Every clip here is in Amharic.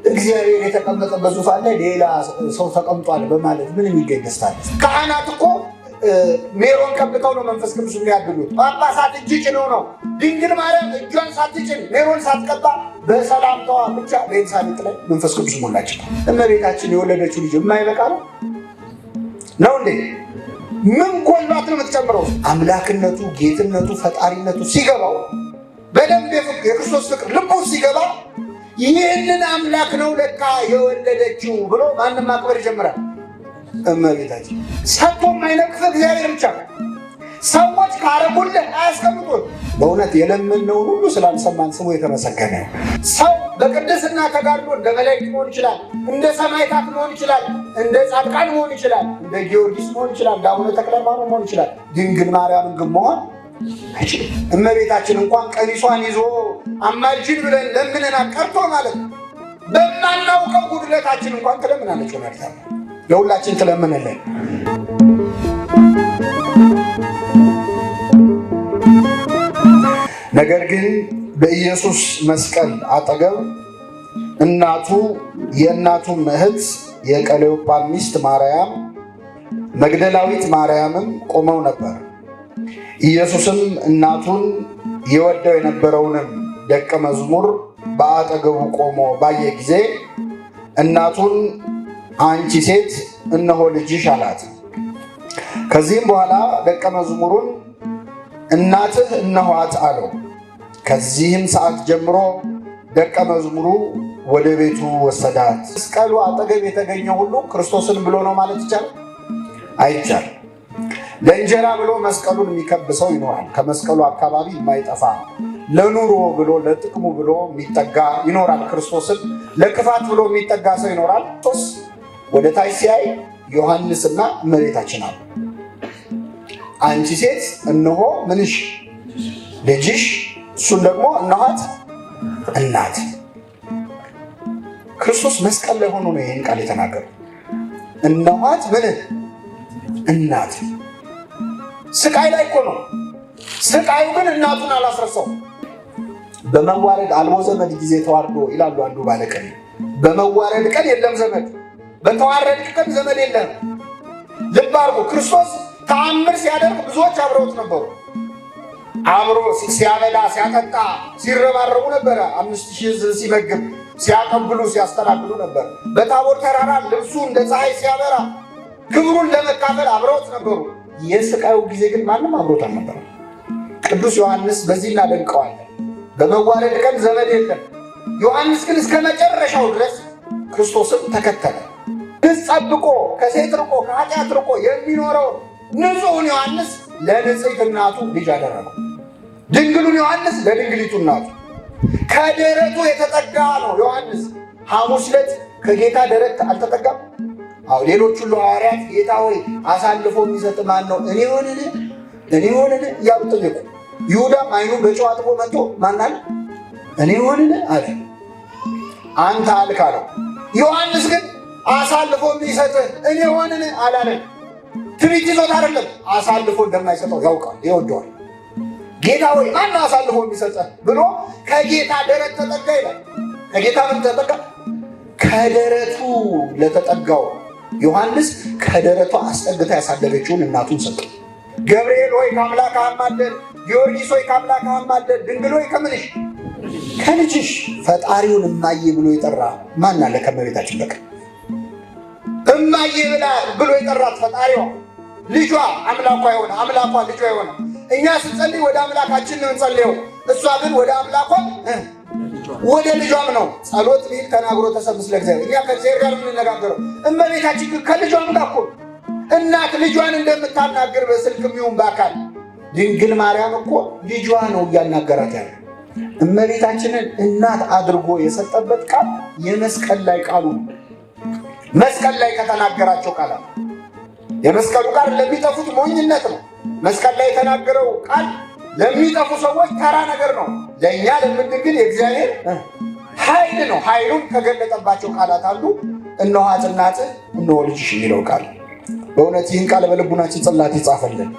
እግዚአብሔር የተቀመጠበት ዙፋን ላይ ሌላ ሰው ተቀምጧል በማለት ምን የሚገኝ ደስታ አለ? ካህናት እኮ ሜሮን ቀብተው ነው መንፈስ ቅዱስ የሚያድሉት። ጳጳሳት እጅ ጭነው ነው። ድንግል ማርያም እጇን ሳትጭን ሜሮን ሳትቀባ በሰላምታዋ ብቻ በኤልሳቤጥ ላይ መንፈስ ቅዱስ ሞላች። እመቤታችን የወለደችው ልጅ የማይበቃ ነው ነው እንዴ? ምን ጎሏት ነው የምትጨምረው? አምላክነቱ፣ ጌትነቱ፣ ፈጣሪነቱ ሲገባው በደንብ የክርስቶስ ፍቅር ልቡ ሲገባ ይህንን አምላክ ነው ለካ የወለደችው ብሎ ማንም ማክበር ይጀምራል። እመቤታችን ሰጥቶ የማይነቅፍ እግዚአብሔር ብቻ። ሰዎች ካረጉልህ አያስቀምጡት። በእውነት የለመነውን ሁሉ ስላልሰማን ስሙ የተመሰገነ። ሰው በቅድስና ተጋድሎ እንደ መላእክት መሆን ይችላል፣ እንደ ሰማዕታት መሆን ይችላል፣ እንደ ጻድቃን መሆን ይችላል፣ እንደ ጊዮርጊስ መሆን ይችላል፣ እንደ አቡነ ተክለ ሃይማኖት መሆን ይችላል። ድንግል ማርያምን ግን መሆን አይችልም። እመቤታችን እንኳን ቀሚሷን ይዞ አማልጅን ብለን ለምንና ቀርቶ ማለት ነው በማናውቀው ጉድለታችን እንኳን ትለምናለች። ወላዲተ ለሁላችን ትለምንልን። ነገር ግን በኢየሱስ መስቀል አጠገብ እናቱ የእናቱም እህት የቀለዮጳ ሚስት ማርያም መግደላዊት ማርያምም ቆመው ነበር። ኢየሱስም እናቱን የወደው የነበረውንም ደቀ መዝሙር በአጠገቡ ቆሞ ባየ ጊዜ እናቱን አንቺ ሴት እነሆ ልጅሽ አላት። ከዚህም በኋላ ደቀ መዝሙሩን እናትህ እነኋት አለው። ከዚህም ሰዓት ጀምሮ ደቀ መዝሙሩ ወደ ቤቱ ወሰዳት። መስቀሉ አጠገብ የተገኘ ሁሉ ክርስቶስን ብሎ ነው ማለት ይቻላል? አይቻልም። ለእንጀራ ብሎ መስቀሉን የሚከብ ሰው ይኖራል። ከመስቀሉ አካባቢ የማይጠፋ ለኑሮ ብሎ ለጥቅሙ ብሎ የሚጠጋ ይኖራል። ክርስቶስን ለክፋት ብሎ የሚጠጋ ሰው ይኖራል። ክርስቶስ ወደ ታች ሲያይ ዮሐንስና እመቤታችን አሉ። አንቺ ሴት እነሆ ምንሽ ልጅሽ፣ እሱን ደግሞ እነኋት እናት። ክርስቶስ መስቀል ላይ ሆኖ ነው ይህን ቃል የተናገረው። እነኋት ምን እናት። ስቃይ ላይ እኮ ነው። ስቃዩ ግን እናቱን አላስረሳው። በመዋረድ አልቦ ዘመድ ጊዜ ተዋርዶ ይላሉ አንዱ ባለቅኔ። በመዋረድ ቀን የለም ዘመድ፣ በተዋረድክ ቀን ዘመድ የለም። ልብ አድርጉ። ክርስቶስ ተአምር ሲያደርግ ብዙዎች አብረውት ነበሩ። አብሮ ሲያበላ ሲያጠጣ ሲረባረቡ ነበረ። 5000 ሕዝብ ሲመግብ ሲያቀብሉ ሲያስተናግዱ ነበር። በታቦር ተራራ ልብሱ እንደ ፀሐይ ሲያበራ ክብሩን ለመካፈል አብረውት ነበሩ። የስቃዩ ጊዜ ግን ማንም አብሮት አልነበረም። ቅዱስ ዮሐንስ በዚህ እናደንቀዋለን። በመዋረድ ቀን ዘመድ የለም። ዮሐንስ ግን እስከ መጨረሻው ድረስ ክርስቶስን ተከተለ። ግዝ ጠብቆ ከሴት ርቆ ከኃጢአት ርቆ የሚኖረው ንጹሑን ዮሐንስ ለንጽሕት እናቱ ልጅ አደረገው። ድንግሉን ዮሐንስ ለድንግሊቱ እናቱ ከደረቱ የተጠጋ ነው ዮሐንስ። ሐሙስ ዕለት ከጌታ ደረት አልተጠጋም? አዎ፣ ሌሎች ሁሉ ሐዋርያት ጌታ ሆይ አሳልፎ የሚሰጥ ማን ነው? እኔ ሆንን እኔ ሆንን እያሉ ጠየቁ። ይሁዳም ዓይኑን በጨው አጥቦ መጥቶ ማን አለ? እኔ ሆንን አለ። አንተ አልክ አለው። ዮሐንስ ግን አሳልፎ የሚሰጥህ እኔ ሆንን አላለም። ትዕቢት ይዞት አይደለም፣ አሳልፎ እንደማይሰጠው ያውቃል፣ ይወደዋል። ጌታ ሆይ ማን አሳልፎ የሚሰጥህ ብሎ ከጌታ ደረት ተጠጋ ይላል። ከጌታ ምን ተጠጋ? ከደረቱ ለተጠጋው ዮሐንስ ከደረቱ አስጠግታ ያሳደገችውን እናቱን ሰጠ። ገብርኤል ሆይ ከአምላክ አማልደን፣ ጊዮርጊስ ሆይ ከአምላክ አማልደን፣ ድንግል ሆይ ከምንሽ ከልጅሽ። ፈጣሪውን እማዬ ብሎ የጠራ ማን አለ ከእመቤታችን በቀር? እማዬ ብሎ የጠራት ፈጣሪዋ ልጇ አምላኳ የሆነ አምላኳ ልጇ የሆነ። እኛ ስንጸልይ ወደ አምላካችን ነው እንጸልየው፣ እሷ ግን ወደ አምላኳ ወደ ልጇም ነው። ጸሎት ቢል ተናግሮ ተሰብስ ለእግዚአብሔር። እኛ ከእግዚአብሔር ጋር የምንነጋገረው፣ እመቤታችን ግን ከልጇም ጋር እኮ እናት ልጇን እንደምታናግር በስልክም ይሁን በአካል ድንግል ማርያም እኮ ልጇ ነው እያናገራት ያለ። እመቤታችንን እናት አድርጎ የሰጠበት ቃል የመስቀል ላይ ቃሉ ነው። መስቀል ላይ ከተናገራቸው ቃላት የመስቀሉ ቃል ለሚጠፉት ሞኝነት ነው። መስቀል ላይ የተናገረው ቃል ለሚጠፉ ሰዎች ተራ ነገር ነው። ለእኛ ለምንድን ግን የእግዚአብሔር ኃይል ነው። ኃይሉን ከገለጠባቸው ቃላት አንዱ እነኋት እናትህ እነሆ ልጅሽ የሚለው ቃል። በእውነት ይህን ቃል በልቡናችን ጽላት ይጻፈልን።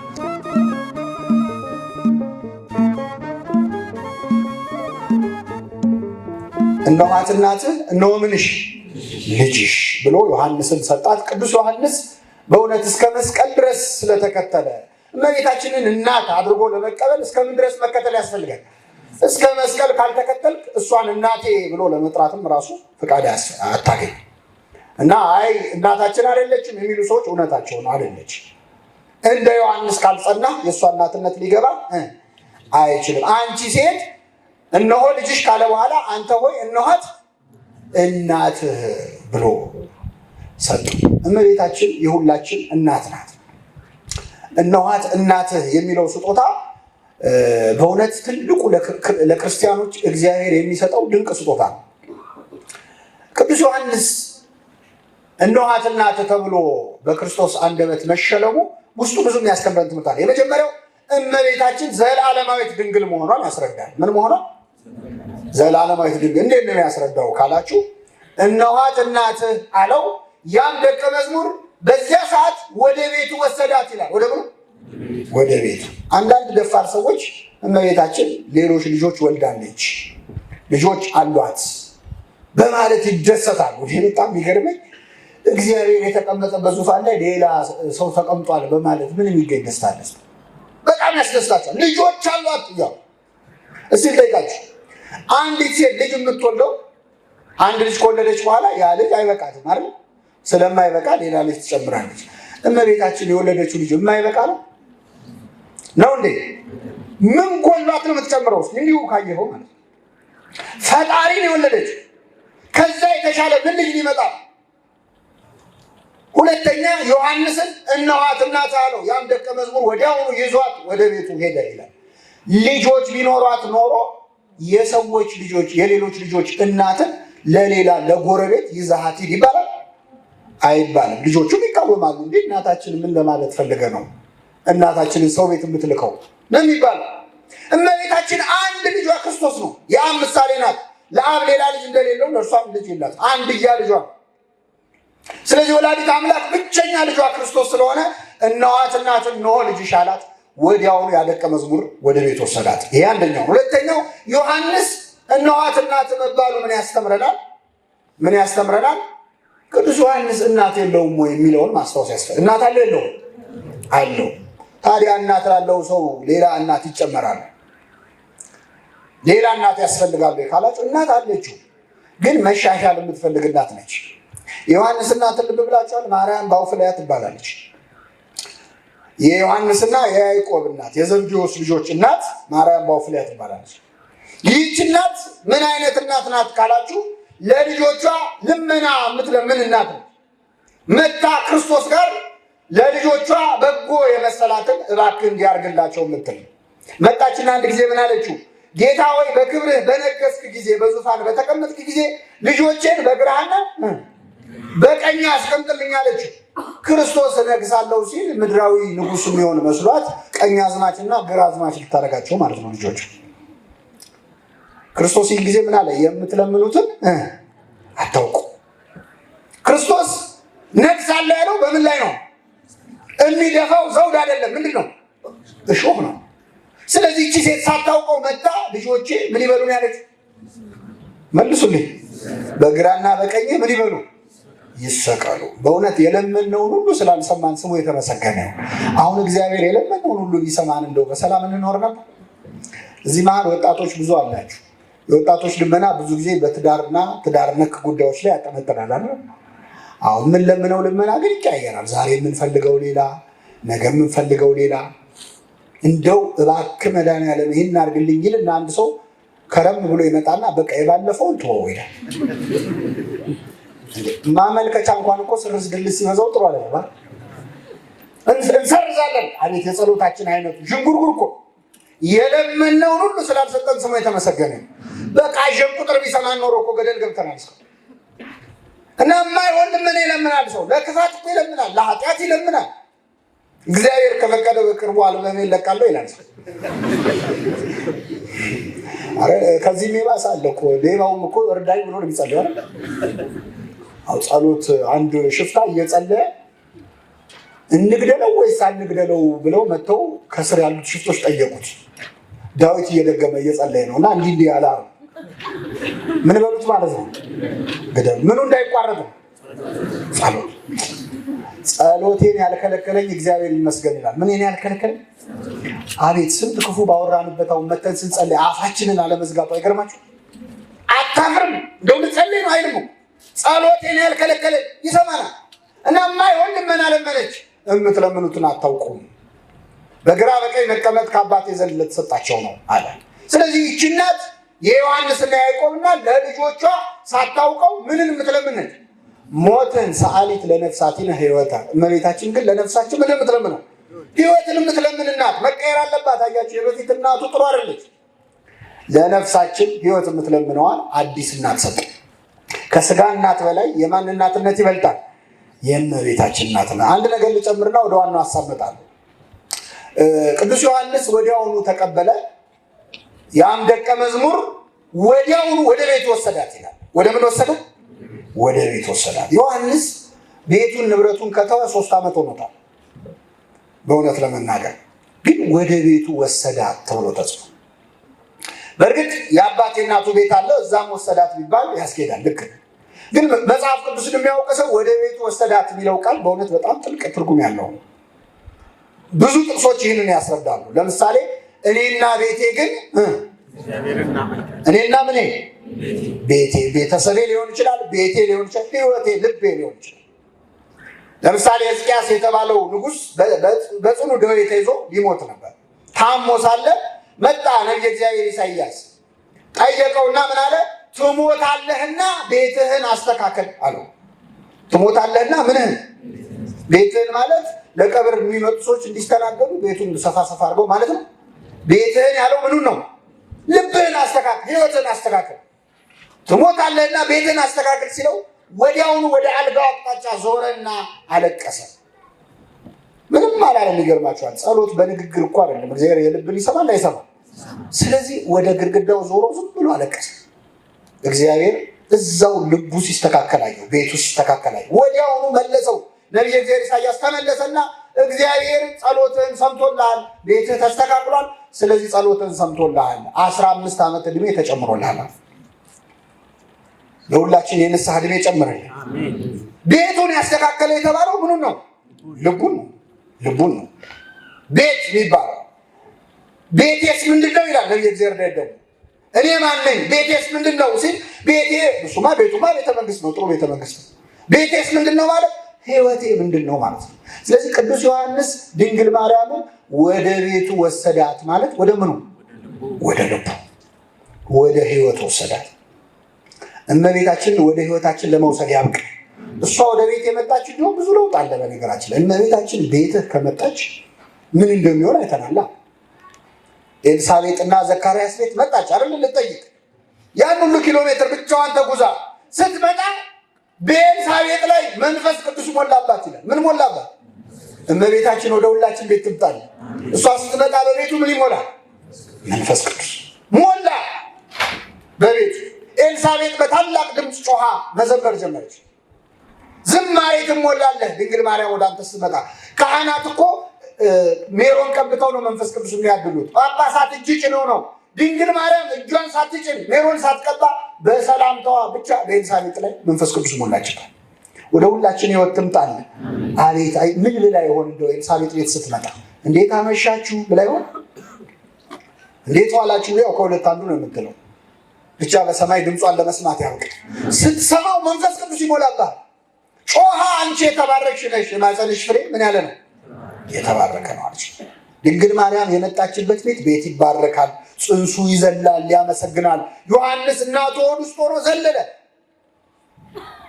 እነኋት እናትህ፣ እነሆ ምንሽ ልጅሽ ብሎ ዮሐንስን ሰጣት። ቅዱስ ዮሐንስ በእውነት እስከ መስቀል ድረስ ስለተከተለ እመቤታችንን እናት አድርጎ ለመቀበል እስከምን ድረስ መከተል ያስፈልጋል? እስከ መስቀል ካልተከተልክ እሷን እናቴ ብሎ ለመጥራትም ራሱ ፈቃድ አታገኝ። እና አይ እናታችን አይደለችም የሚሉ ሰዎች እውነታቸውን አይደለች። እንደ ዮሐንስ ካልጸና የእሷ እናትነት ሊገባ አይችልም። አንቺ ሴት እነሆ ልጅሽ ካለ በኋላ አንተ ሆይ እነኋት እናትህ ብሎ ሰጡ። እመቤታችን የሁላችን እናት ናት። እነኋት እናትህ የሚለው ስጦታ በእውነት ትልቁ ለክርስቲያኖች እግዚአብሔር የሚሰጠው ድንቅ ስጦታ ነው። ቅዱስ ዮሐንስ እነኋት እናትህ ተብሎ በክርስቶስ አንደበት መሸለሙ ውስጡ ብዙ የሚያስተምረን ትምህርት አለ። የመጀመሪያው እመቤታችን ዘላለማዊት ድንግል መሆኗን ያስረዳል። ምን መሆኗ? ዘላለማዊት ድንግል። እንዴት ነው የሚያስረዳው ካላችሁ እነኋት እናትህ አለው። ያም ደቀ መዝሙር በዚያ ሰዓት ወደ ቤቱ ወሰዳት ይላል። ወደ ምኑ? ወደ ቤቱ። አንዳንድ ደፋር ሰዎች እመቤታችን ሌሎች ልጆች ወልዳለች፣ ልጆች አሏት በማለት ይደሰታሉ። ይህ በጣም የሚገርመኝ እግዚአብሔር የተቀመጠበት ዙፋን ላይ ሌላ ሰው ተቀምጧል በማለት ምን የሚገኝ ደስታ አለ? በጣም ያስደስታቸዋል። ልጆች አሏት እያሉ። እስኪ ልጠይቃችሁ፣ አንዲት ሴት ልጅ የምትወልደው አንድ ልጅ ከወለደች በኋላ ያ ልጅ አይበቃትም አይደል? ስለማይበቃ ሌላ ልጅ ትጨምራለች። እመቤታችን የወለደችው ልጅ የማይበቃ ነው ነው እንዴ? ምን ጎሏት ነው የምትጨምረው? እንዲሁ ካየኸው ማለት ነው። ፈጣሪን የወለደችው ከዛ የተሻለ ምን ልጅ ሊመጣ? ሁለተኛ ዮሐንስን እነኋት እናትህ አለው። ያም ደቀ መዝሙር ወዲያውኑ ይዟት ወደ ቤቱ ሄደ ይላል። ልጆች ቢኖሯት ኖሮ የሰዎች ልጆች የሌሎች ልጆች እናትን ለሌላ ለጎረቤት ይዛሃት ሂድ ይባላል አይባልም። ልጆቹም ይቃወማሉ። እንዴ እናታችን ምን ለማለት ፈልገ ነው እናታችንን ሰው ቤት የምትልከው ነው የሚባለው። እመቤታችን አንድ ልጇ ክርስቶስ ነው። የአብ ምሳሌ ናት። ለአብ ሌላ ልጅ እንደሌለው ለእርሷም ልጅ የላት፣ አንድያ ልጇ። ስለዚህ ወላዲት አምላክ ብቸኛ ልጇ ክርስቶስ ስለሆነ እነኋት እናት እነሆ ልጅሽ አላት። ወዲያውኑ ያደቀ መዝሙር ወደ ቤት ወሰዳት። ይሄ አንደኛው። ሁለተኛው ዮሐንስ እነኋት እናት መባሉ ምን ያስተምረናል? ምን ያስተምረናል? ቅዱስ ዮሐንስ እናት የለውም ወይ የሚለውን ማስታወስ ያስፈልጋል። እናት አለው የለውም? አለው። ታዲያ እናት ላለው ሰው ሌላ እናት ይጨመራል? ሌላ እናት ያስፈልጋል ካላችሁ እናት አለችው፣ ግን መሻሻል የምትፈልግ እናት ነች። የዮሐንስ እናት ልብ ብላችኋል? ማርያም ባውፍልያ ትባላለች። የዮሐንስና የያዕቆብ እናት የዘብዴዎስ ልጆች እናት ማርያም ባውፍልያ ትባላለች። ይህች እናት ምን አይነት እናት ናት ካላችሁ ለልጆቿ ልመና የምትለምን እናት ነው። መታ ክርስቶስ ጋር ለልጆቿ በጎ የመሰላትን እባክህ እንዲያርግላቸው የምትል መጣችና አንድ ጊዜ ምን አለችው? ጌታ ሆይ በክብርህ በነገስክ ጊዜ በዙፋን በተቀመጥክ ጊዜ ልጆቼን በግራህና በቀኝ አስቀምጥልኝ አለችው። ክርስቶስ እነግሳለሁ ሲል ምድራዊ ንጉሥ የሚሆን መስሏት ቀኝ አዝማችና ግራ አዝማች ልታደርጋቸው ማለት ነው ልጆች። ክርስቶስ ይህን ጊዜ ምን አለ? የምትለምኑትን አታውቁ። ክርስቶስ ነግሳለሁ ያለው በምን ላይ ነው? የሚደፋው ዘውድ አይደለም። ምንድን ነው? እሾህ ነው። ስለዚህ እቺ ሴት ሳታውቀው መጣ። ልጆቼ ምን ይበሉ ነው ያለች? መልሱልኝ። በግራና በቀኝ ምን ይበሉ? ይሰቀሉ። በእውነት የለመነውን ሁሉ ስላልሰማን ስሙ የተመሰገነ ይሁን። አሁን እግዚአብሔር የለመነውን ሁሉ ቢሰማን እንደው በሰላም እንኖር ነበር። እዚህ መሀል ወጣቶች ብዙ አላችሁ። የወጣቶች ልመና ብዙ ጊዜ በትዳርና ትዳር ነክ ጉዳዮች ላይ ያጠነጥናል አይደል? አሁን የምንለምነው ልመና ግን ይቀያየራል። ዛሬ የምንፈልገው ሌላ፣ ነገ የምንፈልገው ሌላ። እንደው እባክህ መድኃኒዓለም ይህን አድርግልኝ ይልና አንድ ሰው ከረም ብሎ ይመጣና በቃ የባለፈውን ተወው ይላል። ማመልከቻ እንኳን እኮ ስርዝ ድልዝ ሲበዛው ጥሩ አይደለም። እንሰርዛለን። አቤት የጸሎታችን አይነቱ ዥንጉርጉር እኮ የለመነውን ሁሉ ስላልሰጠን ስሙ የተመሰገነ። በቃ ዠን ቁጥር ቢሰማን ኖሮ እኮ ገደል ገብተናል። ሰው እና የማይሆን ልመና ይለምናል። ሰው ለክፋት እኮ ይለምናል፣ ለኃጢአት ይለምናል። እግዚአብሔር ከፈቀደ በቅርቡ አልበሜን እለቃለሁ ይላል ሰው። ኧረ ከዚህ የባሰ አለ እኮ። ሌባውም እኮ እርዳኝ ብሎ ነው የሚጸልየው አይደል? አዎ ጸሎት፣ አንድ ሽፍታ እየጸለየ እንግደለው ወይስ አንግደለው ብለው መጥተው ከስር ያሉት ሽፍቶች ጠየቁት። ዳዊት እየደገመ እየጸለየ ነው እና እንዲህ እንዲህ ያለ ምን በሉት ማለት ነው? ግደሉ። ምኑ እንዳይቋረጥ ነው? ጸሎት። ጸሎቴን ያልከለከለኝ እግዚአብሔር ይመስገን ይላል። ምን ያልከለከለኝ? አቤት ስንት ክፉ ባወራንበት አሁን መተን ስንጸልይ አፋችንን አለመዝጋቱ አይገርማችሁ? አታፍርም? እንደው ልጸልይ ነው አይልም። ጸሎቴን ያልከለከለኝ ይሰማናል። እና የማይሆን ልመና ለመነች። የምትለምኑትን አታውቁም፣ በግራ በቀኝ መቀመጥ ከአባቴ ዘንድ ለተሰጣቸው ነው አለ። ስለዚህ ይህች እናት የዮሐንስና ያዕቆብ እናት ለልጆቿ ሳታውቀው ምንን የምትለምን ነች? ሞትን። ሰዓሊት ለነፍሳቲነ ሕይወታ። እመቤታችን ግን ለነፍሳችን ምን የምትለምነው? ሕይወትን የምትለምን እናት መቀየር አለባት። አያችሁ፣ የበፊት እናቱ ጥሩ አይደለች። ለነፍሳችን ሕይወት የምትለምነዋን አዲስ እናት ሰጠ። ከስጋ እናት በላይ የማን እናትነት ይበልጣል? የእመቤታችን እናት ነው። አንድ ነገር ልጨምርና ወደ ዋናው ሀሳብ እመጣለሁ። ቅዱስ ዮሐንስ ወዲያውኑ ተቀበለ። ያም ደቀ መዝሙር ወዲያውኑ ወደ ቤት ወሰዳት ይላል። ወደ ምን ወሰደ? ወደ ቤት ወሰዳት። ዮሐንስ ቤቱን ንብረቱን ከተወ 3 ዓመት ሆኖታል። በእውነት ለመናገር ግን ወደ ቤቱ ወሰዳት ተብሎ ተጽፎ፣ በእርግጥ የአባቴ እናቱ ቤት አለ፣ እዛም ወሰዳት ቢባል ያስኬዳል። ልክ ነው። ግን መጽሐፍ ቅዱስን የሚያውቅ ሰው ወደ ቤቱ ወሰዳት የሚለው ቃል በእውነት በጣም ጥልቅ ትርጉም ያለው ነው። ብዙ ጥቅሶች ይህንን ያስረዳሉ። ለምሳሌ እኔና ቤቴ ግን እኔና ምኔ ቤቴ፣ ቤተሰቤ ሊሆን ይችላል፣ ቤቴ ሊሆን ይችላል፣ ህይወቴ፣ ልቤ ሊሆን ይችላል። ለምሳሌ ሕዝቅያስ የተባለው ንጉሥ በጽኑ ደዌ ተይዞ ሊሞት ነበር። ታሞ ሳለ መጣ ነቢየ እግዚአብሔር ኢሳይያስ ጠየቀውና ምን አለ? ትሞታለህና ቤትህን አስተካከል አለው። ትሞታለህና ምንህን? ቤትህን ማለት ለቀብር የሚመጡ ሰዎች እንዲስተናገዱ ቤቱን ሰፋ ሰፋ አድርገው ማለት ነው። ቤትህን ያለው ምኑን ነው? ልብህን አስተካክል፣ ህይወትህን አስተካክል። ትሞታለህና ቤትህን አስተካክል ሲለው ወዲያውኑ ወደ አልጋው አቅጣጫ ዞረና አለቀሰ። ምንም አላለም። ይገርማችኋል። ጸሎት በንግግር እኮ አይደለም። እግዚአብሔር የልብን ይሰማል አይሰማም? ስለዚህ ወደ ግድግዳው ዞሮ ዝም ብሎ አለቀሰ። እግዚአብሔር እዛው ልቡ ሲስተካከል አየው፣ ቤቱ ሲስተካከል አየው። ወዲያውኑ መለሰው። ነቢየ እግዚአብሔር ኢሳያስ ተመለሰና እግዚአብሔር ጸሎትህን ሰምቶልሃል፣ ቤትህ ተስተካክሏል። ስለዚህ ጸሎትህን ሰምቶልሃል፣ 15 ዓመት ዕድሜ ተጨምሮልሃል። ለሁላችን የንስሐ ዕድሜ ጨምርልን። ቤቱን ያስተካከለ የተባለው ምኑን ነው? ልቡን ነው። ልቡን ነው ቤት የሚባለው። ቤቴስ ምንድን ነው ይላል ነቢየ እግዚአብሔር ደግሞ እኔ ማን ነኝ? ቤቴስ ምንድን ነው ሲል ቤቴ እሱማ ቤቱማ ቤተ መንግስት ነው፣ ጥሩ ቤተ መንግስት ነው። ቤቴስ ምንድን ነው ማለት ህይወቴ ምንድን ነው ማለት ነው። ስለዚህ ቅዱስ ዮሐንስ ድንግል ማርያምን ወደ ቤቱ ወሰዳት ማለት ወደ ምኑ? ወደ ልቡ፣ ወደ ህይወት ወሰዳት። እመቤታችንን ወደ ህይወታችን ለመውሰድ ያብቅ። እሷ ወደ ቤት የመጣች እንዲሁም ብዙ ለውጥ አለ። በነገራችን ላይ እመቤታችን ቤትህ ከመጣች ምን እንደሚሆን አይተናላ። ኤልሳቤጥና ዘካርያስ ቤት መጣች አይደል? ልጠይቅ ያን ሁሉ ኪሎ ሜትር ብቻዋን ተጉዛ ስትመጣ በኤልሳቤጥ ላይ መንፈስ ቅዱስ ሞላባት ይላል። ምን ሞላባት? እመቤታችን ወደ ሁላችን ቤት ትምጣል። እሷ ስትመጣ በቤቱ ምን ይሞላል? መንፈስ ቅዱስ ሞላ በቤቱ። ኤልሳቤጥ በታላቅ ድምፅ ጮኻ መዘመር ጀመረች። ዝማሬ ትሞላለህ ድንግል ማርያም ወደ አንተ ስትመጣ። ካህናት እኮ ሜሮን ቀብተው ነው መንፈስ ቅዱስ የሚያድሉት። ጳጳሳት እጅ ጭነው ነው። ድንግል ማርያም እጇን ሳትጭን ሜሮን ሳትቀባ በሰላምታዋ ብቻ በኤልሳቤጥ ላይ መንፈስ ቅዱስ ሞላችባት። ወደ ሁላችን ሕይወት ትምጣል። አቤት ምን ብላ ይሆን እንደው ኤልሳቤጥ ቤት ስትመጣ እንዴት አመሻችሁ ብላ ይሆን? እንዴት ዋላችሁ? ያው ከሁለት አንዱ ነው የምትለው። ብቻ በሰማይ ድምጿን ለመስማት ያብቅ። ስትሰማው መንፈስ ቅዱስ ይሞላባል። ጮኻ አንቺ የተባረክሽ ነሽ፣ የማኅፀንሽ ፍሬ ምን ያለ ነው? የተባረከ ነው አለች። ድንግል ማርያም የመጣችበት ቤት ቤት ይባረካል፣ ጽንሱ ይዘላል፣ ያመሰግናል። ዮሐንስ እናቱ ሆድ ውስጥ ሆኖ ዘለለ።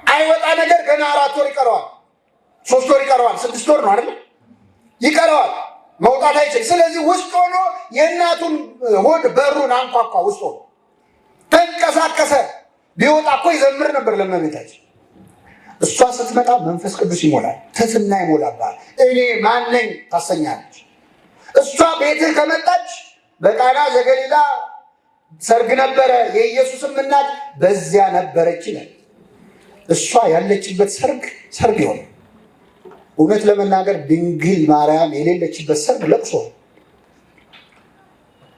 አይወጣ ነገር ገና 4 ወር ይቀረዋል፣ 3 ወር ይቀረዋል፣ 6 ወር ነው አይደል? ይቀረዋል፣ መውጣት አይችል። ስለዚህ ውስጥ ሆኖ የእናቱን ሆድ በሩን አንኳኳ። ውስጥ ሆኖ ተንቀሳቀሰ። ቢወጣ እኮ ይዘምር ነበር ለእመቤታችን። እሷ ስትመጣ መንፈስ ቅዱስ ይሞላል፣ ትሕትና ይሞላባል። እኔ ማን ነኝ ታሰኛለች። እሷ ቤትህ ከመጣች በቃና ዘገሊላ ሰርግ ነበረ፣ የኢየሱስም እናት በዚያ ነበረች ይላል። እሷ ያለችበት ሰርግ ሰርግ ይሆናል። እውነት ለመናገር ድንግል ማርያም የሌለችበት ሰርግ ለቅሶ።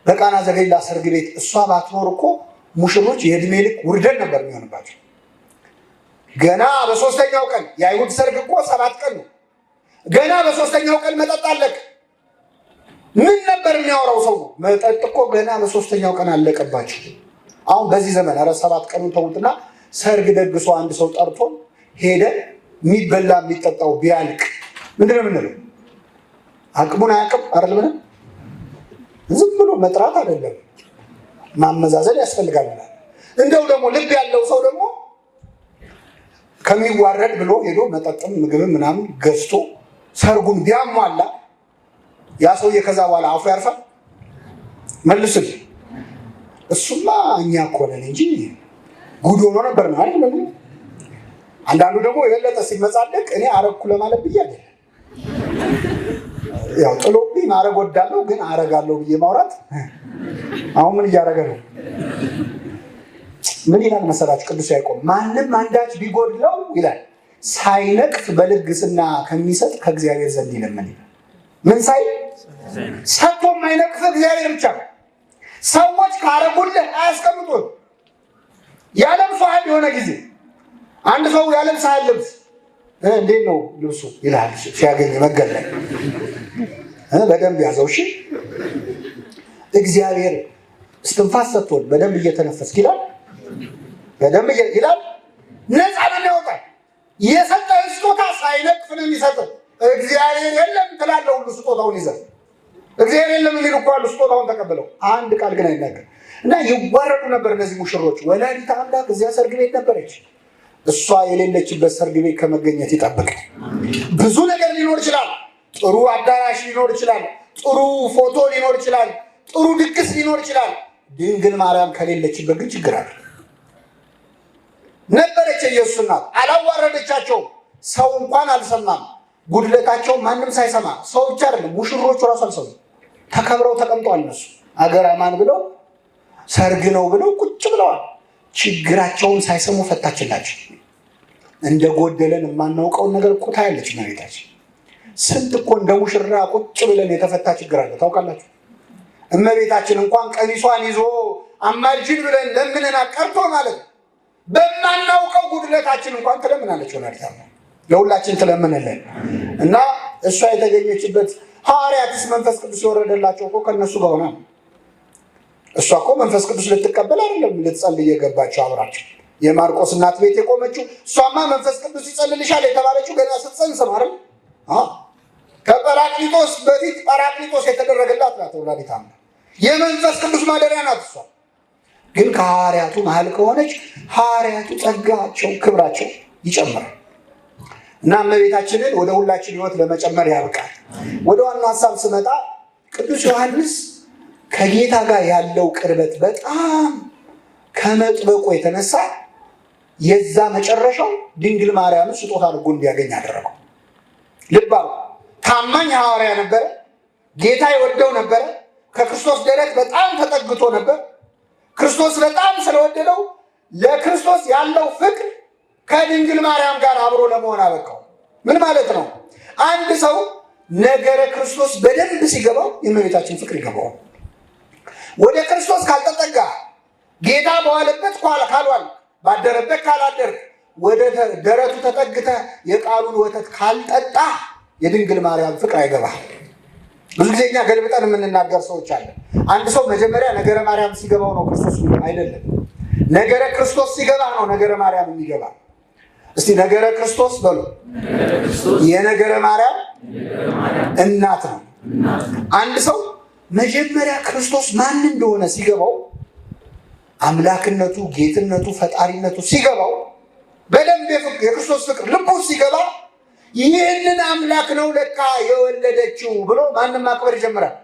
በቃና ዘገሊላ ሰርግ ቤት እሷ ባትኖር እኮ ሙሽሮች የእድሜ ልክ ውርደት ነበር የሚሆንባቸው። ገና በሶስተኛው ቀን የአይሁድ ሰርግ እኮ 7 ቀን ነው። ገና በሶስተኛው ቀን መጠጥ አለቅ። ምን ነበር የሚያወራው ሰው? መጠጥ እኮ ገና በሶስተኛው ቀን አለቀባቸው። አሁን በዚህ ዘመን ኧረ 7 ቀኑን ተውትና ሰርግ ደግሶ አንድ ሰው ጠርቶ ሄደ የሚበላ የሚጠጣው ቢያልቅ ምንድነው የምንለው? አቅሙን አያውቅም አይደል? ምንም ዝም ብሎ መጥራት አይደለም፣ ማመዛዘን ያስፈልጋል። እንደው ደግሞ ልብ ያለው ሰው ደግሞ ከሚዋረድ ብሎ ሄዶ መጠጥም ምግብም ምናምን ገዝቶ ሰርጉን ቢያሟላ ያ ሰውዬ ከዛ በኋላ አፉ ያርፋል? መልሱልኝ። እሱማ እኛ እኮ ነን እንጂ ጉድ ሆኖ ነበር ነው አይደል? አንዳንዱ ደግሞ የበለጠ ሲመጻደቅ እኔ አረግኩ ለማለት ብዬ አይደለም፣ ያው ጥሎብኝ ማረግ ወዳለሁ ግን አረጋለሁ ብዬ ማውራት አሁን ምን እያደረገ ነው? ምን ይላል መሰላችሁ ቅዱስ ያዕቆብ? ማንም አንዳች ቢጎድለው ይላል ሳይነቅፍ በልግስና ከሚሰጥ ከእግዚአብሔር ዘንድ ይለምን ይላል። ምን ሳይ ሰጥቶ የማይነቅፍ እግዚአብሔር ብቻ ነው። ሰዎች ካረጉልህ አያስቀምጡም። ያለብሱሃል የሆነ ጊዜ አንድ ሰው ያለብስሃል ልብስ እንዴት ነው ልብሱ ይልሃል ሲያገኝ መንገድ ላይ በደንብ ያዘው። እሺ እግዚአብሔር እስትንፋስ ሰጥቶን በደንብ እየተነፈስክ ይላል፣ በደንብ ይላል። ነፃ ነው የሚያወጣው። የሰጠህ ስጦታ ሳይነቅፍ ነው የሚሰጥህ። እግዚአብሔር የለም ትላለህ ሁሉ ስጦታውን ይዘህ። እግዚአብሔር የለም የሚሉ እኮ አሉ ስጦታውን ተቀብለው አንድ ቃል ግን አይናገር እና ይዋረዱ ነበር እነዚህ ሙሽሮች። ወላዲተ አምላክ እዚያ ሰርግ ቤት ነበረች። እሷ የሌለችበት ሰርግ ቤት ከመገኘት ይጠብቅ። ብዙ ነገር ሊኖር ይችላል። ጥሩ አዳራሽ ሊኖር ይችላል። ጥሩ ፎቶ ሊኖር ይችላል። ጥሩ ድግስ ሊኖር ይችላል። ድንግል ማርያም ከሌለችበት ግን ችግር አለ። ነበረች የኢየሱስ እናት፣ አላዋረደቻቸውም። ሰው እንኳን አልሰማም። ጉድለታቸው ማንም ሳይሰማ፣ ሰው ብቻ አይደለም ሙሽሮቹ ራሱ አልሰሙም። ተከብረው ተቀምጠዋል። እነሱ አገር አማን ብለው ሰርግ ነው ብለው ቁጭ ብለዋል። ችግራቸውን ሳይሰሙ ፈታችላቸው። እንደ ጎደለን የማናውቀውን ነገር እኮ ታያለች እመቤታችን። ስንት እኮ እንደ ሙሽራ ቁጭ ብለን የተፈታ ችግር አለ ታውቃላችሁ። እመቤታችን እንኳን ቀሚሷን ይዞ አማልጅን ብለን ለምንና ቀርቶ ማለት ነው በማናውቀው ጉድለታችን እንኳን ትለምናለች። ወላዲተ አምላክ ለሁላችን ትለምንልን እና እሷ የተገኘችበት ሐዋርያትስ መንፈስ ቅዱስ የወረደላቸው እኮ ከነሱ ጋር ሆና ነው። እሷ እኮ መንፈስ ቅዱስ ልትቀበል አይደለም ልትጸልይ የገባቸው አብራቸው። የማርቆስ እናት ቤት የቆመችው እሷማ መንፈስ ቅዱስ ይጸልልሻል የተባለችው ገና ስትጸንስ ነው አይደል? ከጰራቅሊጦስ በፊት ጰራቅሊጦስ የተደረገላት ናት ወላዲተ አምላክ። የመንፈስ ቅዱስ ማደሪያ ናት እሷ። ግን ከሐዋርያቱ መሀል ከሆነች ሐዋርያቱ ጸጋቸው ክብራቸው ይጨምራል እና እመቤታችንን ወደ ሁላችን ሕይወት ለመጨመር ያብቃል። ወደ ዋናው ሐሳብ ስመጣ ቅዱስ ዮሐንስ ከጌታ ጋር ያለው ቅርበት በጣም ከመጥበቁ የተነሳ የዛ መጨረሻው ድንግል ማርያምን ስጦታ አድርጎ እንዲያገኝ አደረገው። ልብ በሉ፣ ታማኝ ሐዋርያ ነበረ። ጌታ የወደው ነበረ። ከክርስቶስ ደረት በጣም ተጠግቶ ነበር። ክርስቶስ በጣም ስለወደደው ለክርስቶስ ያለው ፍቅር ከድንግል ማርያም ጋር አብሮ ለመሆን አበቃው። ምን ማለት ነው? አንድ ሰው ነገረ ክርስቶስ በደንብ ሲገባው የእመቤታችን ፍቅር ይገባዋል። ወደ ክርስቶስ ካልተጠጋ፣ ጌታ በዋለበት ካልዋል፣ ባደረበት ካላደርግ፣ ወደ ደረቱ ተጠግተ የቃሉን ወተት ካልጠጣ የድንግል ማርያም ፍቅር አይገባም። ብዙ ጊዜ እኛ ገልብጠን የምንናገር ሰዎች አለን። አንድ ሰው መጀመሪያ ነገረ ማርያም ሲገባው ነው ክርስቶስ አይደለም። ነገረ ክርስቶስ ሲገባ ነው ነገረ ማርያም የሚገባ። እስቲ ነገረ ክርስቶስ በሉ። የነገረ ማርያም እናት ነው። አንድ ሰው መጀመሪያ ክርስቶስ ማን እንደሆነ ሲገባው፣ አምላክነቱ፣ ጌትነቱ፣ ፈጣሪነቱ ሲገባው፣ በደንብ የክርስቶስ ፍቅር ልቡ ሲገባ ይህንን አምላክ ነው ለካ የወለደችው ብሎ ማንም ማክበር ይጀምራል።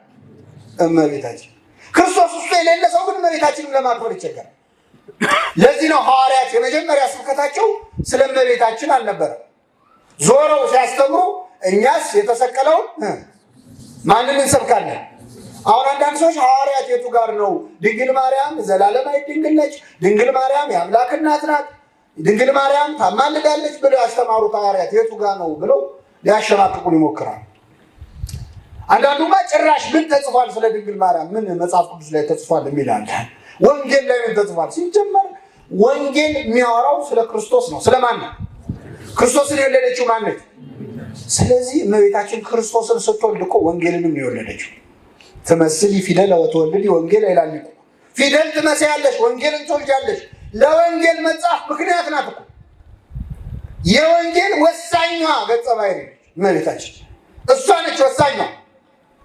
እመቤታችን። ክርስቶስ ውስጡ የሌለ ሰው ግን እመቤታችንን ለማክበር ይቸገራል። ለዚህ ነው ሐዋርያት የመጀመሪያ ስብከታቸው ስለ እመቤታችን አልነበረም። ዞረው ሲያስተምሩ እኛስ የተሰቀለውን ማንን እንሰብካለን? አሁን አንዳንድ ሰዎች ሐዋርያት የቱ ጋር ነው ድንግል ማርያም ዘላለማዊት ድንግል ነች፣ ድንግል ማርያም የአምላክ እናት ናት፣ ድንግል ማርያም ታማልዳለች ብለው ያስተማሩት ሐዋርያት የቱ ጋር ነው ብለው ሊያሸማቅቁን ይሞክራል። አንዳንዱማ ጭራሽ ምን ተጽፏል ስለ ድንግል ማርያም ምን መጽሐፍ ቅዱስ ላይ ተጽፏል የሚል አለ። ወንጌል ላይ ተጽፏል። ሲጀመር ወንጌል የሚያወራው ስለ ክርስቶስ ነው። ስለማን ነው? ክርስቶስን የወለደችው ማን ነች? ስለዚህ እመቤታችን ክርስቶስን ስትወልድ እኮ ወንጌልንም የወለደችው። ትመስሊ ፊደል ወትወልዲ ወንጌል ይላል እኮ። ፊደል ትመስያለሽ፣ ወንጌልን ትወልጃለሽ። ለወንጌል መጻፍ ምክንያት ናት እኮ። የወንጌል ወሳኟ ገጸ ባህሪ እመቤታችን እሷ ነች። ወሳኟ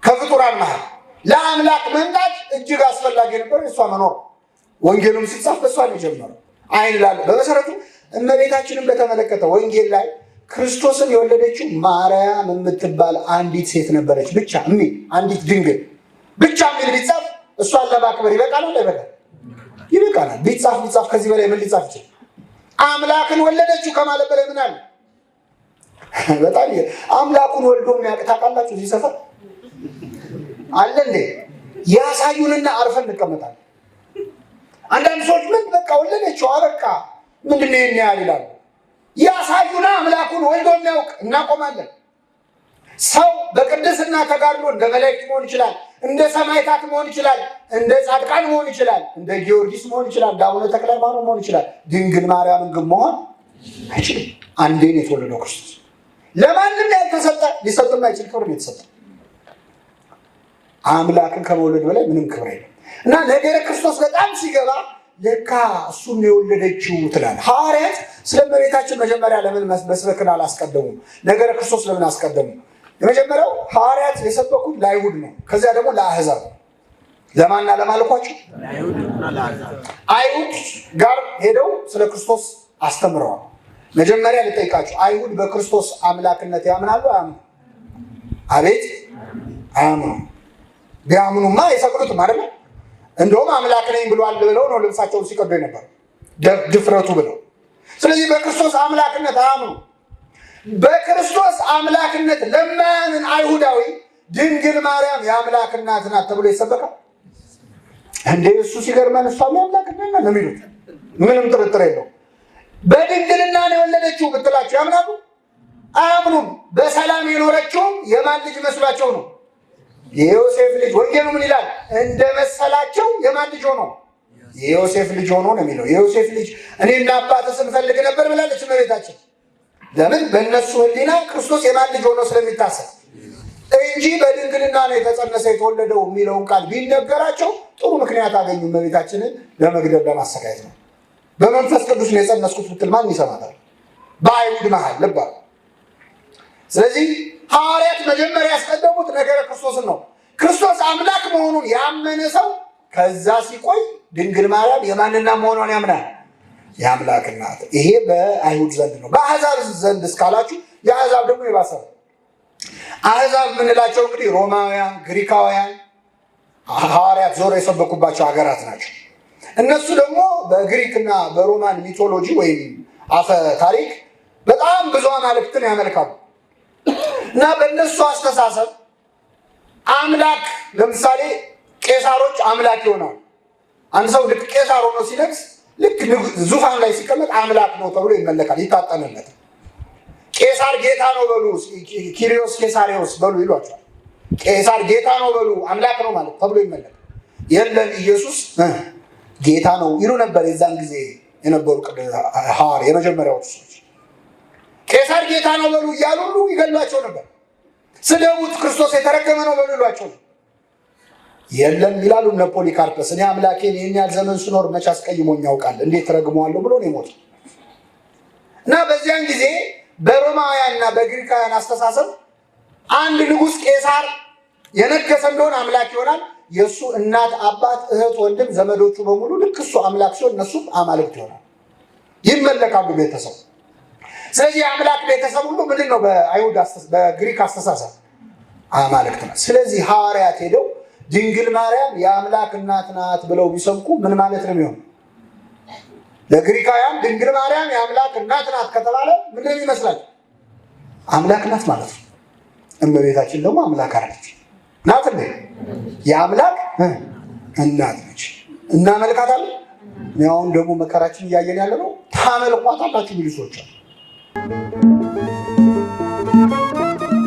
ከፍጡራን መሃል ለአምላክ መምጣት እጅግ አስፈላጊ የነበረው የእሷ መኖር። ወንጌሉም ሲጻፍ በእሷ ነው የጀመረው። አይን ላለ በመሰረቱ እመቤታችንን በተመለከተ ወንጌል ላይ ክርስቶስን የወለደችው ማርያም የምትባል አንዲት ሴት ነበረች ብቻ የሚል፣ አንዲት ድንግል ብቻ የሚል ቢጻፍ እሷን ለማክበር ይበቃል? አይበቃል? ይበቃናል። ቢጻፍ ቢጻፍ ከዚህ በላይ ምን ሊጻፍ ይችላል? አምላክን ወለደችው ከማለት በላይ ምን አለ? በጣም አምላኩን ወልዶ የሚያውቅ ታውቃላችሁ? እዚህ ሰፈር አለ እንዴ? ያሳዩንና አርፈን እንቀመጣለን። አንዳንድ ሰዎች ምን በቃ ወለደችው አበቃ ምንድን ነው ይሄን ያህል ይላሉ። ያሳዩና አምላኩን ወልዶ የሚያውቅ እናቆማለን። ሰው በቅድስና ተጋድሎ እንደ መላእክት መሆን ይችላል፣ እንደ ሰማዕታት መሆን ይችላል፣ እንደ ጻድቃን መሆን ይችላል፣ እንደ ጊዮርጊስ መሆን ይችላል፣ እንደ አቡነ ተክለ ሃይማኖት መሆን ይችላል። ድንግል ማርያምን ግን መሆን አይችልም። አንዴ ነው የተወለደው ክርስቶስ። ለማንም ያልተሰጠ ሊሰጥ የማይችል ክብር ነው የተሰጠ። አምላክን ከመውለድ በላይ ምንም ክብር የለም። እና ነገረ ክርስቶስ በጣም ሲገባ ለካ እሱን የወለደችው ትላለህ። ሐዋርያት ስለ እመቤታችን መጀመሪያ ለምን መስበክን አላስቀደሙም? ነገረ ክርስቶስ ለምን አስቀደሙ? የመጀመሪያው ሐዋርያት የሰበኩት ለአይሁድ ነው። ከዚያ ደግሞ ለአሕዛብ። ለማና ለማልኳቸው አይሁድ ጋር ሄደው ስለ ክርስቶስ አስተምረዋል። መጀመሪያ ልጠይቃችሁ፣ አይሁድ በክርስቶስ አምላክነት ያምናሉ አያምኑ? አቤት አያምኑ። ቢያምኑማ አይሰቅሉትም አይደለ? እንደውም አምላክ ነኝ ብሏል ብለው ነው ልብሳቸውን ሲቀዱ ነበር፣ ድፍረቱ ብለው። ስለዚህ በክርስቶስ አምላክነት አያምኑ። በክርስቶስ አምላክነት ለማያምን አይሁዳዊ ድንግል ማርያም የአምላክ እናት ናት ተብሎ ይሰበካል እንዴ? እሱ ሲገርመን እሷም የአምላክ እናት ነው የሚሉት፣ ምንም ጥርጥር የለው። በድንግልና ነው የወለደችው ብትላቸው ያምናሉ? አያምኑም። በሰላም የኖረችው የማን ልጅ መስሏቸው ነው? የዮሴፍ ልጅ። ወንጌሉ ምን ይላል? እንደ መሰላቸው የማን ልጅ ሆኖ? የዮሴፍ ልጅ ሆኖ ነው የሚለው። የዮሴፍ ልጅ እኔና አባትህ ስንፈልግ ነበር ብላለች እመቤታችን። ለምን? በእነሱ ሕሊና ክርስቶስ የማን ልጅ ሆኖ ስለሚታሰብ እንጂ በድንግልና ነው የተጸነሰ የተወለደው የሚለውን ቃል ቢነገራቸው ጥሩ ምክንያት አገኙ እመቤታችንን ለመግደል ለማሰቃየት ነው። በመንፈስ ቅዱስ ነው የጸነስኩት ብትል ማን ይሰማታል? በአይሁድ መሃል ልባ። ስለዚህ ሐዋርያት መጀመሪያ ያስቀደሙት ነገረ ክርስቶስን ነው። ክርስቶስ አምላክ መሆኑን ያመነ ሰው ከዛ ሲቆይ ድንግል ማርያም የማንና መሆኗን ያምናል፣ የአምላክ እናት። ይሄ በአይሁድ ዘንድ ነው። በአሕዛብ ዘንድ እስካላችሁ የአሕዛብ ደግሞ የባሰ ነው። አሕዛብ የምንላቸው እንግዲህ ሮማውያን፣ ግሪካውያን ሐዋርያት ዞሮ የሰበኩባቸው ሀገራት ናቸው። እነሱ ደግሞ በግሪክና በሮማን mythology ወይም አፈ ታሪክ በጣም ብዙ አማልክትን ያመልካሉ። እና በእነሱ አስተሳሰብ አምላክ ለምሳሌ ቄሳሮች አምላክ ይሆናሉ። አንድ ሰው ልክ ቄሳር ሆኖ ሲነግስ ልክ ዙፋን ላይ ሲቀመጥ አምላክ ነው ተብሎ ይመለካል፣ ይታጠንለታል። ቄሳር ጌታ ነው በሉ፣ ኪሪዮስ ቄሳሪዎስ በሉ ይሏቸዋል። ቄሳር ጌታ ነው በሉ አምላክ ነው ማለት ተብሎ ይመለካል። የለም ኢየሱስ ጌታ ነው ይሉ ነበር የዛን ጊዜ የነበሩ ሐዋርያ የመጀመሪያዎቹ ሰዎች። ቄሳር ጌታ ነው በሉ እያሉ ሁሉ ይገሏቸው ነበር። ስደቡት፣ ክርስቶስ የተረገመ ነው በሉ ይሏቸው። የለም ይላሉ እነ ፖሊካርፐስ፣ እኔ አምላኬን ይህን ያህል ዘመን ስኖር መች አስቀይሞኝ ያውቃል? እንዴት ረግመዋለሁ ብሎ ነው የሞተው። እና በዚያን ጊዜ በሮማውያንና በግሪካውያን አስተሳሰብ አንድ ንጉሥ ቄሳር የነገሰ እንደሆነ አምላክ ይሆናል። የእሱ እናት፣ አባት፣ እህት፣ ወንድም፣ ዘመዶቹ በሙሉ ልክ እሱ አምላክ ሲሆን እነሱም አማልክት ይሆናል፣ ይመለካሉ ቤተሰብ። ስለዚህ የአምላክ ቤተሰብ ሁሉ ምንድን ነው? በአይሁድ በግሪክ አስተሳሰብ አማልክት ነው። ስለዚህ ሐዋርያት ሄደው ድንግል ማርያም የአምላክ እናት ናት ብለው ቢሰብኩ ምን ማለት ነው የሚሆነው? ለግሪካውያን ድንግል ማርያም የአምላክ እናት ናት ከተባለ ምንድን ነው ይመስላል? አምላክ ናት ማለት ነው። እመቤታችን ደግሞ አምላክ አለች ናት እንዴ? የአምላክ እናት ነች። እናመልካታለን። አሁን ደግሞ መከራችን እያየን ያለ ነው። ታመልኳታላችሁ የሚሉ ሰዎች አሉ።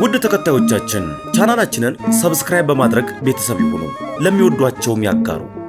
ውድ ተከታዮቻችን ቻናላችንን subscribe በማድረግ ቤተሰብ ይሁኑ። ለሚወዷቸውም ያጋሩ።